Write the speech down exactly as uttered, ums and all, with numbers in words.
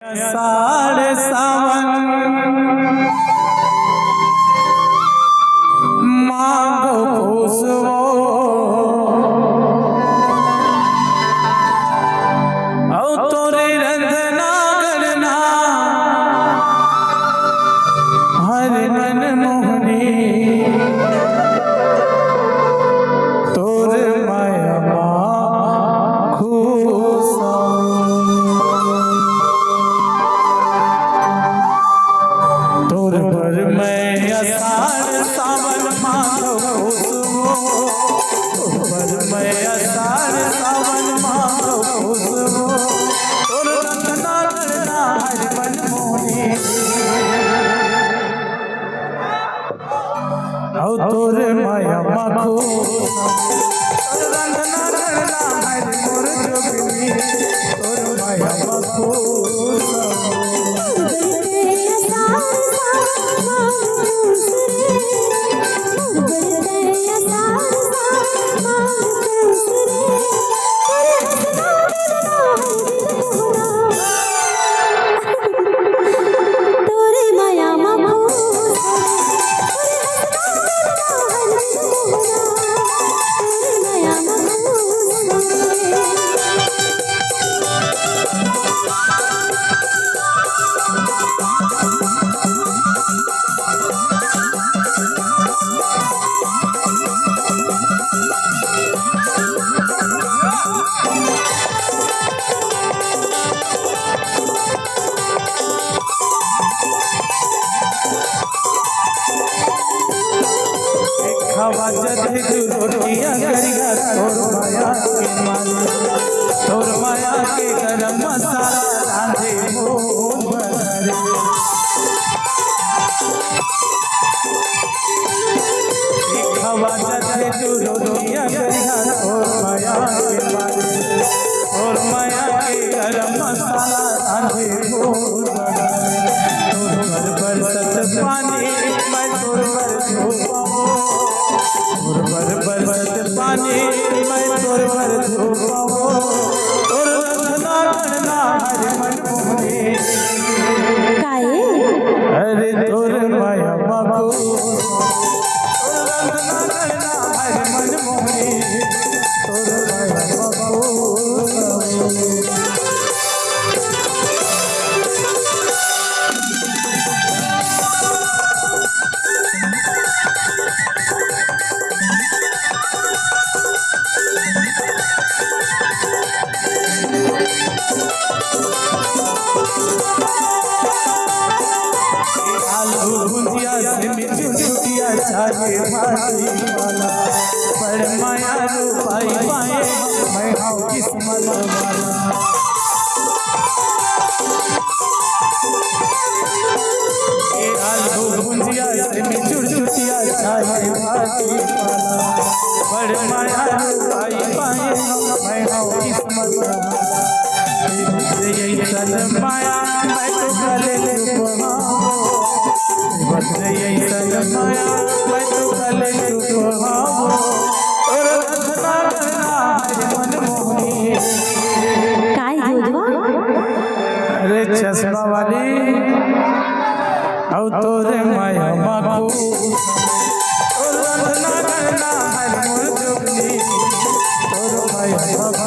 आषाढ़ सावन माघ पूस वो, अउ तोरे रंधना करना हर मन मोहनी। तोर माया मा खुश हूँ। तोर बर मैं आषाढ़ सावन माघ पूस वो। तोर बर मैं आषाढ़ सावन माघ पूस वो। तोर रंधना करना हर मन मोहनी। अउ तोर माया मा खुश हूँ। तोर रंधना करना हर मोर जोगनी। तोर माया मा खुश हूँ। खवा जथे तू रोटिया करिया, तोर माया के मालिक, तोर माया के गरम मसाला रांधे मोर बर। खवा जथे तू रोटिया करिया, तोर माया के मालिक, तोर माया के गरम मसाला रांधे मोर बर। तोर बर बरसत पानी, मैं तोर बर धूप हूँ। तोर बर बरसत पानी, मैं तोर बर धूप हूँ। तोर रंधना करना हर मन मोहनी। काये? अरे तोर माया मा खुश हूँ। तोर रंधना करना हर मन मोहनी। तोर माया मा खुश हूँ। आलू भुजिया से मिर्ची छुटिया चाहे भाजी वाला, बड़ माया रूपाई पाए, मैं हूँ किस्मत वाला। ए आलू भुजिया से मिर्ची छुटिया चाहे भाजी वाला, बड़ माया रूपाई पाए, मैं हूँ किस्मत वाला। तोर अइसन माया मैं तो कले चुप हूँ। तोर अइसन माया मैं तो कले चुप हूँ। तोर रंधना करना हर मन मोहनी। काय जोजवा? अरे चश्मा वाली, अउ तोर माया मा खुश हूँ। तोर रंधना करना हर मोर जोगनी। तोर माया मा